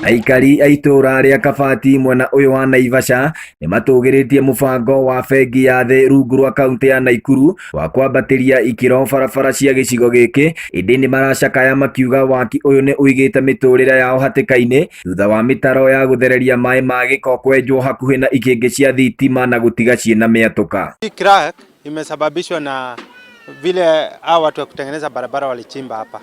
Aikari a itũũra rĩa Kabati mwena ũyũ wa Naivasha nĩ matũgĩrĩtie mũbango wa bengi ya thĩ rungu rwa kaunti ya Naikuru wa kwambatĩria ikĩro barabara cia gĩcigo gĩkĩ, ĩndĩ nĩ maracakaya makiuga waki ũyũ nĩ ũigĩte mĩtũrĩre yao hatĩka-inĩ thutha wa mĩtaro ya gũthereria maĩ ma gĩko kwenjwo hakuhĩ na ikĩngĩ cia thitima na gũtiga ciĩna mĩatũka. Hii crack imesababishwa na vile hao watu wa kutengeneza barabara walichimba hapa,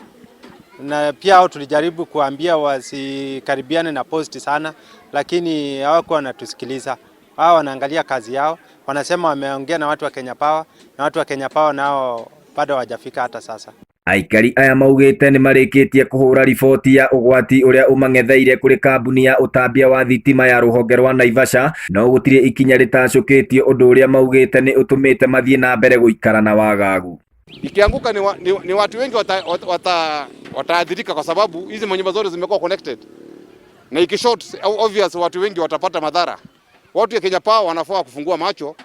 na pia hao tulijaribu kuambia wasikaribiane na post sana, lakini hawakuwa wanatusikiliza. Hao wanaangalia kazi yao, wanasema wameongea na watu wa Kenya Power, na watu wa Kenya Power nao bado hawajafika hata sasa. Aikari aya maugĩte nĩ marĩkĩtie kũhũra riboti ya ũgwati ũrĩa ũmang'etheire kũrĩ kambuni ya ũtambia wa thitima ya rũhonge rwa Naivasha, no gũtirĩ ikinya rĩtacũkĩtio, ũndũ ũrĩa maugĩte nĩ ũtũmĩte mathiĩ na mbere gũikara na wagagu. Ikianguka ni watu wengi wataathirika kwa sababu hizi manyumba zote zimekuwa connected, na ikishort, obvious watu wengi watapata madhara. Watu ya Kenya Power wanafaa kufungua macho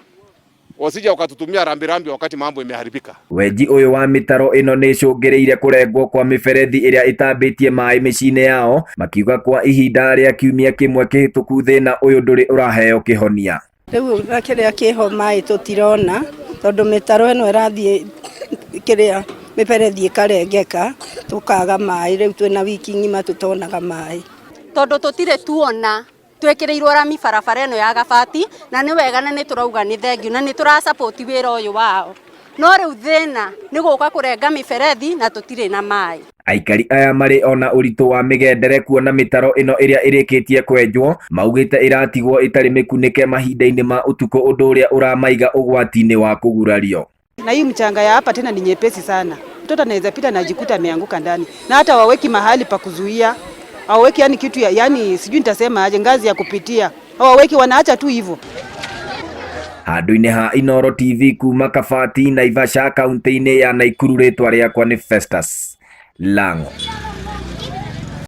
wasije wakatutumia rambirambi wakati mambo imeharibika. Wenji ũyũ wa mĩtaro ĩno nĩ ĩcũngĩrĩirie kũrengwo kwa mĩberethi ĩrĩa ĩtambĩtie maĩ mĩciĩ-inĩ yao, makiuga kwa ihinda rĩa kiumia kĩmwe kĩhĩtũku thĩna ũyũ ndũrĩ ũraheo kĩhonia. Rĩu na kĩrĩa kĩho maĩ tũtirona tondũ mĩtaro ĩno ĩrathiĩ kĩrĩa mĩberethi ĩkarengeka, tũkaga maĩ. Rĩu twĩna wiki ng'ima tũtonaga maĩ. Tondũ tũtirĩ tuona twĩkĩrĩirwo rami barabara ĩno ya Gabati, na nĩ wega na nĩ tũrauga nĩ thengiũ na nĩ tũrasupport wĩra ũyũ wao, no rĩu thĩna nĩ gũka kũrenga mĩberethi na tũtirĩ na maĩ. Aikari aya marĩ ona ũritũ wa mĩgendere kuona mĩtaro ĩno ĩrĩa ĩrĩkĩtie kwenjwo maugĩte ĩratigwo ĩtarĩ mĩkunĩke mahinda-inĩ ma ũtukũ, ũndũ ũrĩa ũramaiga ũgwati-inĩ wa kũgurario. Na hii mchanga ya hapa tena ni nyepesi sana, mtoto anaweza pita na ajikuta ameanguka ndani, na hata waweki mahali pa kuzuia, hawaweki yani kitu ya, yani sijui nitasema aje, ngazi ya kupitia hawaweki, wanaacha tu hivyo. Handũ-inĩ ha Inooro TV kuma Kabati, Naivasha, kaunti-inĩ ya Naikuru, rĩtwa rĩakwa nĩ Festus Lango.